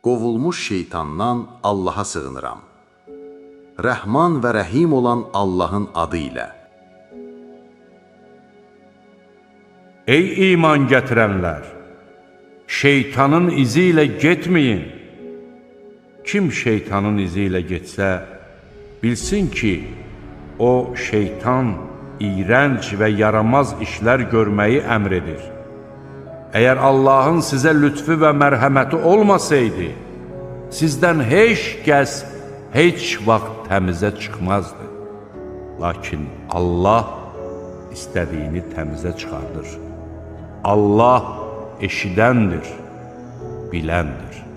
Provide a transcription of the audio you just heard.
Qovulmuş şeytandan Allaha sığınıram. Rəhman və Rəhim olan Allahın adı ilə. Ey iman gətirənlər! Şeytanın izi ilə getməyin. Kim şeytanın izi ilə getsə, bilsin ki, o şeytan iyrənc və yaramaz işlər görməyi əmr edir. Əgər Allahın sizə lütfü və mərhəməti olmasaydı, sizdən heç kəs heç vaxt təmizə çıxmazdı. Lakin Allah istədiyini təmizə çıxardır. Allah eşidəndir, biləndir.